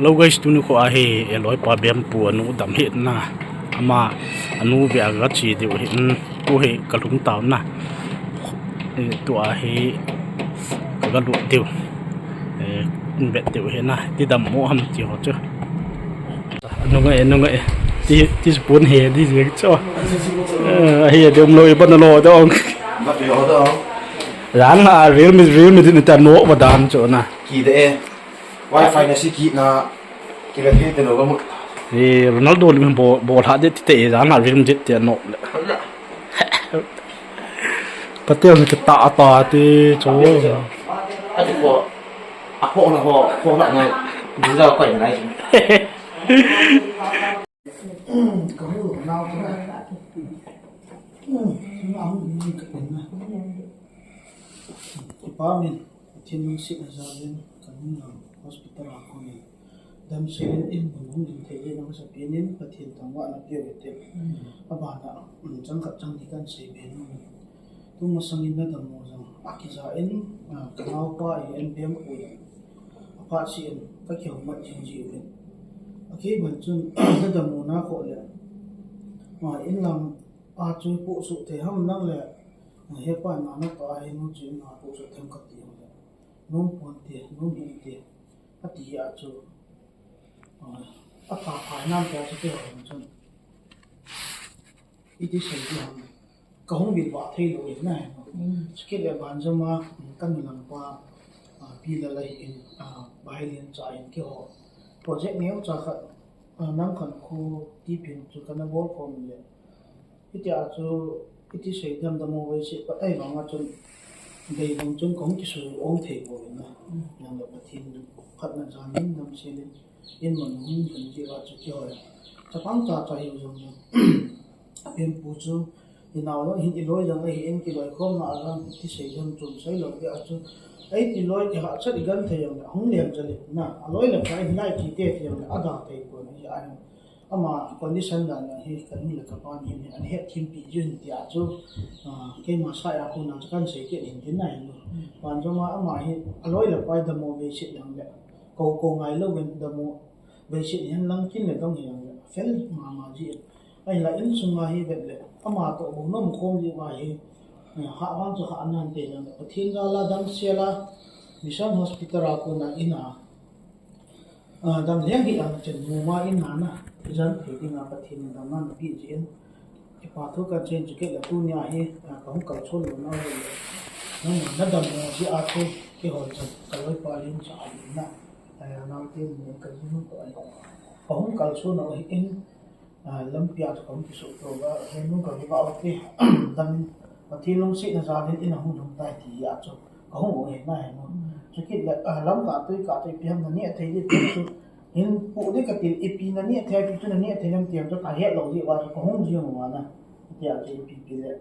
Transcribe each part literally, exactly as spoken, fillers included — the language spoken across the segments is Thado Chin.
Hello guys, tuni kho ahi, eh, loipa Bempu anu dam hi na. Ama anu ve a ga chi diu hi, mm, tu hi ka lhung tau na. Eh, tu ahi, ka ga lu diu. Eh, bet diu hi na, ti dam mo ham ti ho chu. Anu ngai, anu ngai. Ti, ti spoon he, di je cho. Eh, hi de um lo, i ban lo dong. Jan ha, real mi, real mi din ta no ba dan cho na. Ki de. Wi-Fi na si kit na, kila thei te no ka mu. Eh, Ronaldo lim bo, bo lha de ti te, eh, jan ha rim de te no le. Ka te ni ka ta ta te cho. A ti ko, a ko na ho, ko na ngai. Ni da ko ngai. Ka mu na na. Kipa min, Pathen lungsetna jal in, ka nunga hospital a kon in, damsel in, in mun hung in thei in, amasapen in, Pathen thangvahna peh uvin tin. Abana, um, chang khat chang ni kan sei be nom in. Tu masang in na dammo jong, a kija in, ah, ka naopa in, en bem u in. Aphat seh in, ka kihoumat jing ji uvin. Akei ban chun, na dammo na kho le. Ah, in lang, a chu pohsuh thei ham nang le, hepa na na pa hi nu chu na pohsuh thei ham ka ti le. Nom pon te, nom hih te, a ti a chu, a, a pha pha nam te a chu kihou chun. Iti sei ti ham, ka hung bil ba thei lo in na he no. Mm. Chukit le ban jama, ka nu lang pa, a, pi la la hi in, a, bai lin cha in kihou. Project neo cha khat, a, nang khan khu ti pin chu ka na bol khom le. Hitia chu, iti sei dam dam mo vei se, pat ai vang a chun, vei vang chun kong kisu ong thei po in na. Mm. Yang le Pathen phatna jan in damsel in, in mun hung thun ti va chu kihou. Chapang cha cha hiu jong jong. Bempu chu, i nao lo, hin i loi jong le, hin kiloi khom na a jong, iti sei dam chun sei lo ti a chu. Ai ti loi ti ha chat i gan thei jong le, hung liam cha le, na, a loi le pa in lai ti te ti jong le, a da thei po na, i ai. Ama condition dan hi ka nu le ka pa ni hi, an het thim pi jun ti a chu, ah, keima sa ya ko na chu kan sei ke in tin na hin. Ban jong ama hi, a loi le pai dammo vei sit dang le. Ko, ko ngai lo vin dammo vei sit hin lang kin le dong hi ang le. Fel ma ma ji. Ai la in sung a hi vet le. Ama to bo nom khom ji wa hi. Ha vang chu ha nan te dang le. Pathen jal a damsel a. Mission Hospital a ko na in a. Ah, dam leng hi ang chen mu ma in na na, jan thei ding a Pathen in dam na na pi ji in. Kipa thu kan chen chu ke la tu nia hi, ah, ka hung kal chon lo na le. Na na, na dam mo ji a thu ke hol chan, ka loi pa lim cha a lim na. Ah, na te ni ka ji nu ko ai. Ka hung kal chon lo hi in, ah, lampi a chu ka hung kisuh to ga, he nu ka ga o te, dam in, Pathen lungsetna jal in in a hung dong tai ti a chu, ka hung o he na he nu. Mm. Chu kit le, ah, lam ka tui ka tui pi ham na ni a thei di pi chu, hin pu di ka til, ipi na ni a thei pi chu na ni a thei lam ti ham chu ka het lo di va chu ka hung ji mo na, ti a chu ipi pi le.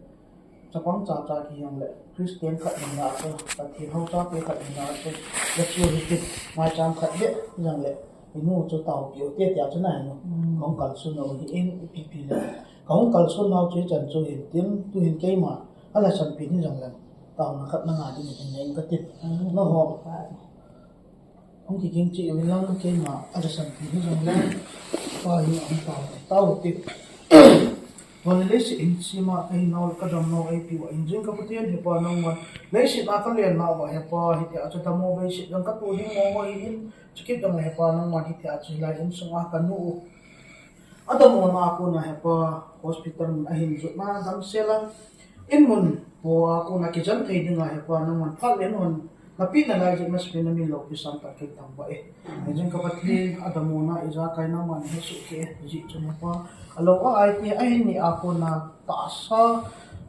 Chapang cha cha ki jong le, Christian khat ni na chu, Pathen hou cha te khat ni na chu, le chu hi ti, mai chang khat de, jong le, i nu chu tao pi o te ti a chu na he nu. Mm. Ka hung kal sun o hi in, ipi pi le. Ka hung kal sun nau chu chan chu hin tin, tu hin keima, a la san pi ni jong le, tao na khat na nga di ni hin ka tin. Mm. Na ho. Hung kiking chi uvin lang keima, a la san pi ni jong le, pa hi hung tao, tao ti. Van le leiset in sima ka hin nau ka dam nau ei pi va in jing ka Pathen hepa nangman. Leiset a ka len nau va hepa hitia chu dam mo vei sit dang ka tu ding mo mo hi in. Chu kit dang hepa nangman hitia chu lai in sung a ka nu u. A dam mo na ko na hepa hospital mun a hin jot na damsel a. In mun po a ko na kijan thei ding a hepa nangman phat le mun. Na pi na lai jin masapen na min lo pi sam ta kei tam ba e. Ni jin ka Pathen a dam mo na i ja kai nangman he su ke ji chu na pa. A lo a ai te a hin ni a ko na ta sa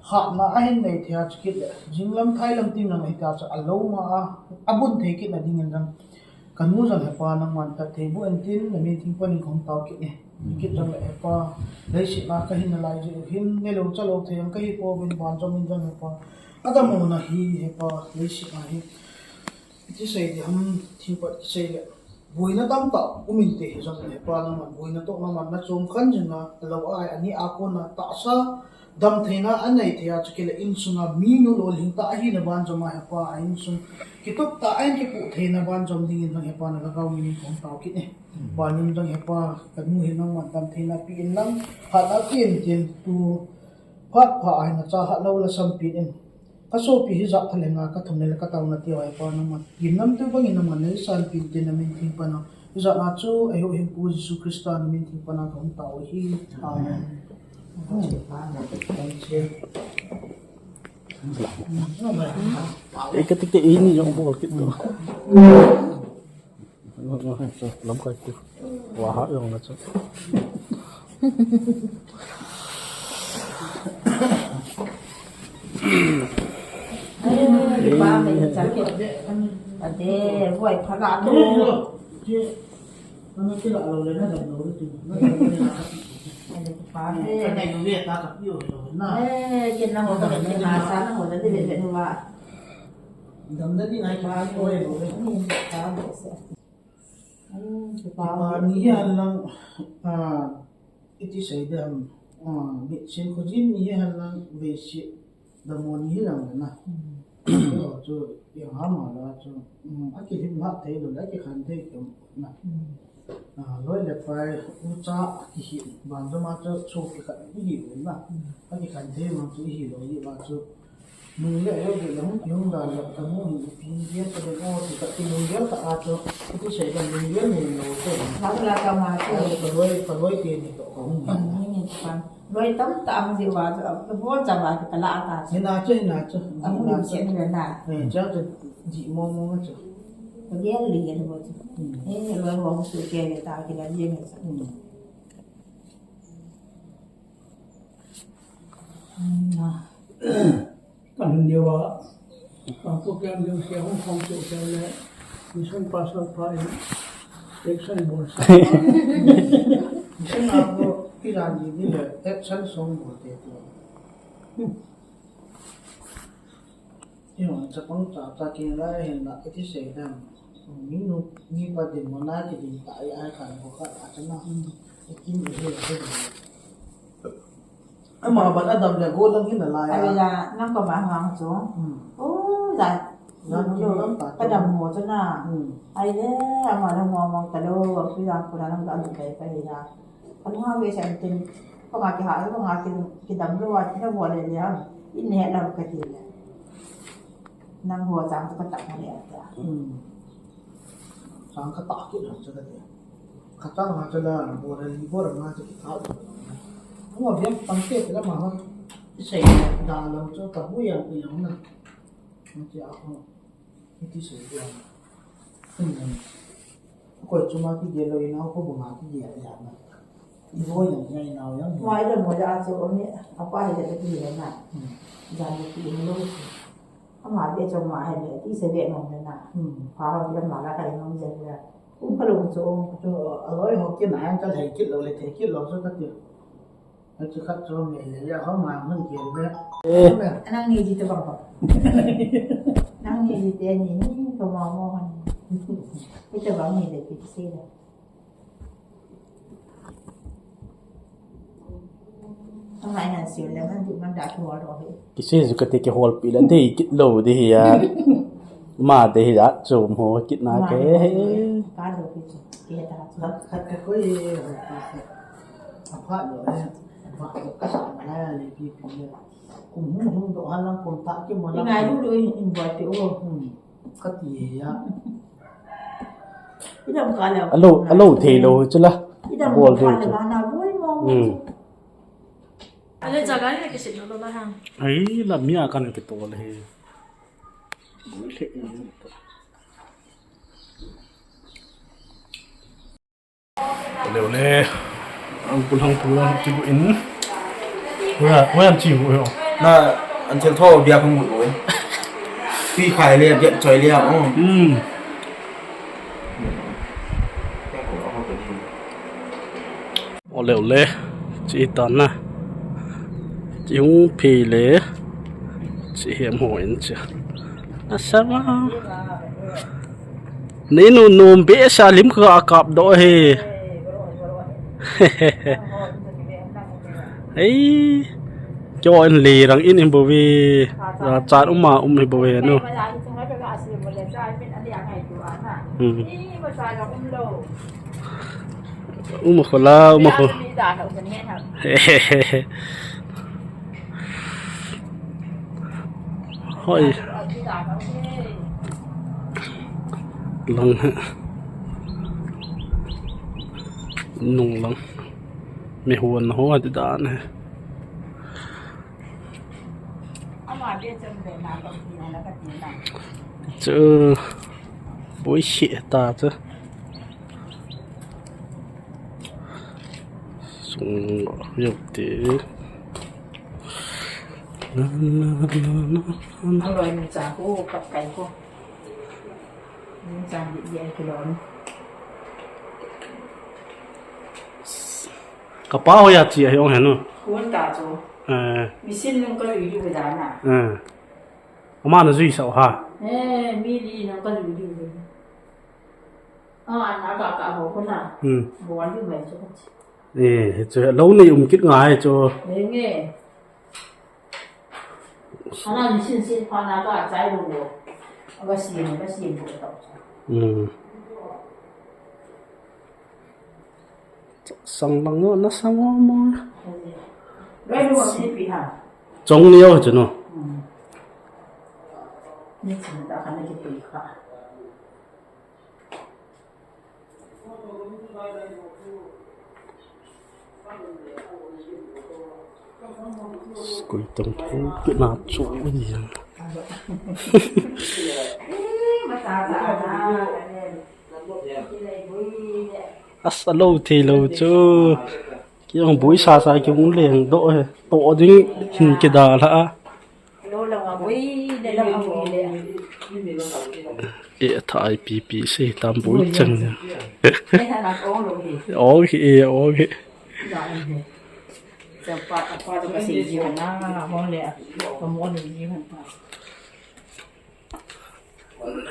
ha na a hin nei thei a chu kit le. Jing lam thai lam ting na nei ta chu a lo ma a. A bun thei kit na ding in jang. Ka nu jang hepa nangman ta thei bu en tin na min thing pon in kong tau kit ni. Kit jang le hepa. Leiset na ka hin na lai ji hin ne lo cha lo thei ang ka hi po bin ban jong min jang hepa. A dam mo na hi hepa leiset na hi. Iti sei di ham thing pat sei le. Boina tamtah um inte, hijong le Hepa nangman boina toh nangman nachom khen jing a, alou a, ani a kona tahsa damtheina anei thei a, chukit le insunga minu lolhing tah ahina banjom a Hepa, a insung kitup tah a ahin kipoh theina banjom dingin jong Hepa nalhagao min in kahung tao kit e. Banjom jong Hepa, kanu hi nangman damtheina pe in lang, hatna pe in tin tu phat pha ahin acha hat lou lhasam pe in. Kasopi hijat thalhenga kathum le kataona tia Hepa nangman gimnamtu bangin nangman neisanpeh in tin namin theng pana. Hijat na chu eiho Hempu Jesu Christa namin theng pana kahung tao ahi. Amen. Ei, ka tik tik, ei, ni jong bol kit lo. Lamkai tu. Wa ha jong na chu. Ade, buai phala tu. Ade, pa. Eh, kin nang ho ka le, kin na sa nang ho ka le, le, le, wa. Damna ding ahi pa, oi, oi. Hmm, pa, oi, oi. Hmm, pa, oi. Kipa ni hihen lang, ah, iti sei dem, ah, mitsin khojin ni hihen lang, veiset dammo ni hilang na. Hmm. Chu, chu, yang ha ma la chu, hmm, akilhim lhah thei lou, akikhen thei lou na. Hmm. Ah, loi le pai, ucha kihi, banjom a chu, chu kikhen ihi lou na. Hmm. Akikhen thei ma chu ihi lou, ihi ma chu. Nung le eu de le hung, hung dan le ka mu ni pi ge ka de o ti ka ti nung ge ka a chu. Ti sei ka nung ge ni lo te. La la ka ma chu. Ka loi, ka loi te ni to ka hung. Ni ni pan. Loi tam tam ji wa chu. Ka bo cha wa ka la ka. Ni na chu, ni na chu. A mu ni se ni na. Eh, cha chu ji mo mo chu. Ka ge li ge bo chu. Hmm. Eh, loi mo su ke ni ta ki la ji ni. Hmm. Hmm, na. Kan hun deu a, kan program deu se hung khom chu keu le, mission pastor pa in, action bol sa. Mission a ko, kiran di di le, action song bol te tu. Hmm. Io, chapang cha, cha kin lai hin la, iti sei dam. Minu, mi pa din mo na ki din ta ai ai kan ko ka ta chana. Hmm. Ikin ni he he. Ama ban adam le go lang hin la ya. Ai ya, nang ko ba hang chu. Hmm. Oh, ya. Nang ki lang pa. Ka dam mo chana. Hmm. Ai le, ama le mo mo ta lo, ki ya ko na nang ka lu kai pa ya. Ka lu ha ve sa tin. Ko nga ki ha, ko nga ki, ki dam lo wa, ki na bo le le. In ne la ka ti le. Nang ho chang ka ta ka le ta. Hmm. Chang ka ta ki lo cha ka ti. Ka chang ha cha la bo ra li bo ra ma cha ki ta. Ngo biang pang te la ma ha. Sei da lo cha ka bu ya ku yang na. Ma cha ko. Iti sei ya. Hmm. Ko chuma kigel lou, inao ko bunga kigel ya na. Ivo yang ya inao yang. Mai da mo da chu mi apa hi da kigel na. Hmm. Jan ni kigel lou. Ama be chuma hi le, ti se be nong na. Hmm. Pa ha bi da ma la kai nong je le. U ka lou chu. Chu aloi ho kin a ka lhai kit lou le, thei kit lou chu ka ti. Achu khat chu mi le ya ho ma mun ki le. Eh. Nang ni ji te bang bang. Nang ni ji te ni ni ko ma mo han. Ite bang ni le ki se le. Nang ai nan siu le man du man da ko ro he. Ki se ju ka te ki hol pi le te kit lo de hi ya. Ma te hi ya chu mo kit na ke. Ka lo ki chu. Ki ta chu. Khat khat ka koi. Apa lo eh. Apa lo ka sa na le pi pi le. Kum hung hung doh ha lang kum ta ki mo lang. Ngai lu lu in in boi ti o. Hmm. Ka ti ya. Idam ka le. Alo, alo thei lo chu la. Idam bol ka le na boi mo. Hmm. Ale jaga ni ki sit lo la hang. Ai, la mi a kan ki to le. Boi le. Leo le. Ang pulang pulang kibu in. Where, where am chiu yo? Na, until tho bia kong mu. Pi khai le, bia choi le, oh. Hmm. O leo le. Chi ta na. Chi hung phi le. Chi hem ho in chi. Asa ma. Nei nu nom behseh a lim ka kap doh e. Ei, keiho in leirang in in bouve. Jachat um a um hi bouve nu. Hmm. Uma kho la, uma kho. Hoi. Lang he. Nung lang. Mi huan ho ati dan he. Chu. Boi si ta chu. Sung yok ti. Na, na, na, na, na. Aloi min cha ko, kap kai ko. Min cha di di ai kilon. Ka pa ho ya chi a hi ong he nu. Kun ta chu. Eh. Machine nung ka lui lui da na. Eh. Ama na jui sao ha. Eh, mi li nung ka lui lui. Ah, na ka ka ho ko na. Hmm. Bo lui mai chu ka chi. Eh, chu lo nei um kit ngai chu. Eh, nge. Ana ni sin sin pa na ka chai lo lo. Aga sin, aga sin ko ta. Hmm. Sang lang na sang mo. Rai lo si pi ha. Chong ni yo chu no. Hmm. Ni chin ta ka na ki pi kha. Koi tong pu kina chu yan. Asa lo thei lo chu. Kei jong boi sa sa kei hung leng doh he. Toh ding hin kei da la a. Lo lo a boi le lo a boi le. E tha ai pi pi se tam boi chang. E tha na ko lo hi. O hi, e o hi. Sa pa pa to ka se ji na mo le. Ko mo le ji na.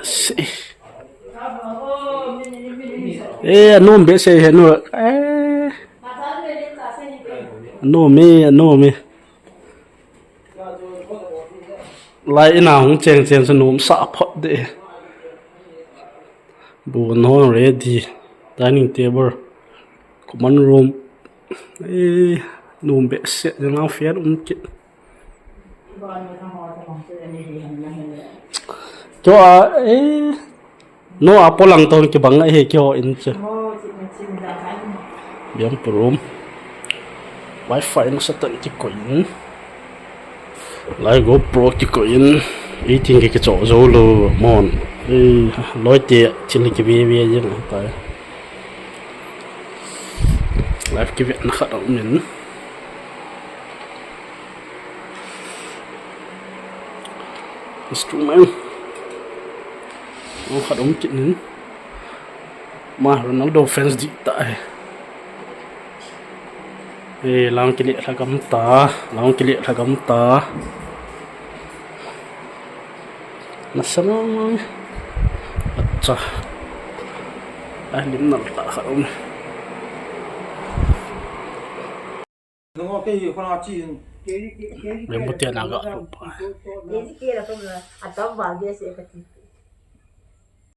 Se. Eh, anom behseh he nu. Eh. Anom e, anom e. Lai in a hung cheng cheng chu nom sa phot de. Bu non ready. Dining table. Common room. Eh, nom behseh, nang fian um kit. Keiho a, eh, no a polang ton kibang a he keiho in chu. Biang room. Wi-Fi nasatah in kikoi in. Lai GoPro kikoi in. Eighteen K kicho jou lou mon. Eh, loi te thil kive ve jeng tai. Live kivetna khat a um in. Instrument. Oh, khat um kit in. Ma Ronaldo fans di ta e. Eh, lang kile lhagam ta, lang kile lhagam ta. Nasa mo mo. Acha. Ai, lim na la kha um. Nung ke hi ko na chi in. Lim bu tia na ga. Ke ji ke la ko na. Atam ba ge se ka ti.